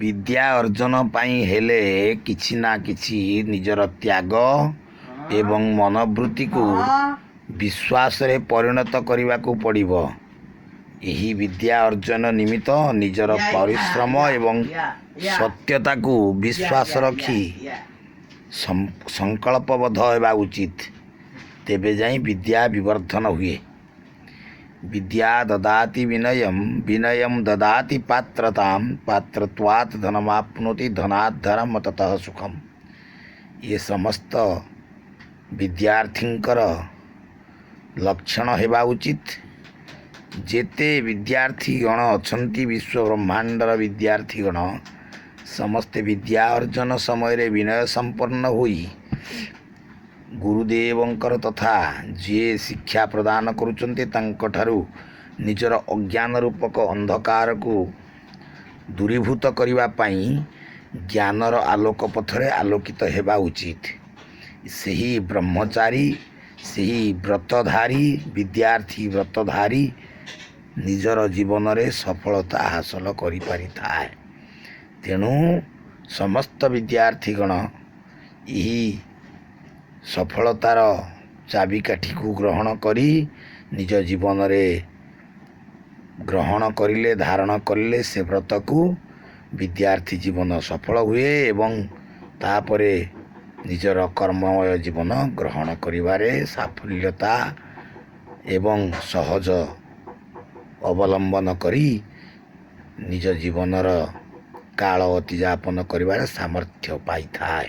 ବିଦ୍ୟା ଅର୍ଜନ ପାଇଁ ହେଲେ କିଛି ନା କିଛି ନିଜର ତ୍ୟାଗ ଏବଂ ମନୋବୃତ୍ତିକୁ ବିଶ୍ୱାସରେ ପରିଣତ କରିବାକୁ ପଡ଼ିବ। ଏହି ବିଦ୍ୟା ଅର୍ଜନ ନିମିତ୍ତ ନିଜର ପରିଶ୍ରମ ଏବଂ ସତ୍ୟତାକୁ ବିଶ୍ୱାସ ରଖି ସଂକଳ୍ପବଦ୍ଧ ହେବା ଉଚିତ। ତେବେ ଯାଇ ବିଦ୍ୟା ବିବର୍ଦ୍ଧନ ହୁଏ। ବିଦ୍ୟା ଦଦାତି ବିନୟಂ, ବିନୟଂ ଦଦାତି ପାତ୍ରତାಂ, ପାତ୍ରତ୍ୱାତ୍ ଧନମାପ୍ନୋତି, ଧନାତ୍ ଧର୍ମ ତତଃ ସୁଖମ୍। ଇଏ ସମସ୍ତ ବିଦ୍ୟାର୍ଥୀଙ୍କର ଲକ୍ଷଣ ହେବା ଉଚିତ। ଯେତେ ବିଦ୍ୟାର୍ଥୀଗଣ ଅଛନ୍ତି, ବିଶ୍ୱ ବ୍ରହ୍ମାଣ୍ଡର ବିଦ୍ୟାର୍ଥୀଗଣ ସମସ୍ତେ ବିଦ୍ୟା ଅର୍ଜନ ସମୟରେ ବିନୟ ସମ୍ପନ୍ନ ହୋଇ ଗୁରୁଦେବଙ୍କର ତଥା ଯିଏ ଶିକ୍ଷା ପ୍ରଦାନ କରୁଛନ୍ତି ତାଙ୍କଠାରୁ ନିଜର ଅଜ୍ଞାନ ରୂପକ ଅନ୍ଧକାରକୁ ଦୂରୀଭୂତ କରିବା ପାଇଁ ଜ୍ଞାନର ଆଲୋକ ପଥରେ ଆଲୋକିତ ହେବା ଉଚିତ। ସେହି ବ୍ରହ୍ମଚାରୀ, ସେହି ବ୍ରତଧାରୀ ବିଦ୍ୟାର୍ଥୀ, ବ୍ରତଧାରୀ ନିଜର ଜୀବନରେ ସଫଳତା ହାସଲ କରିପାରିଥାଏ। ତେଣୁ ସମସ୍ତ ବିଦ୍ୟାର୍ଥୀଗଣ ଏହି ସଫଳତାର ଚାବିକାଠିକୁ ଗ୍ରହଣ କରି ନିଜ ଜୀବନରେ ଗ୍ରହଣ କରିଲେ, ଧାରଣ କଲେ ସେ ବ୍ରତକୁ, ବିଦ୍ୟାର୍ଥୀ ଜୀବନ ସଫଳ ହୁଏ ଏବଂ ତାପରେ ନିଜର କର୍ମମୟ ଜୀବନ ଗ୍ରହଣ କରିବାରେ ସାଫଲ୍ୟତା ଏବଂ ସହଜ ଅବଲମ୍ବନ କରି ନିଜ ଜୀବନର କାଳ ଅତିଯାପନ କରିବାରେ ସାମର୍ଥ୍ୟ ପାଇଥାଏ।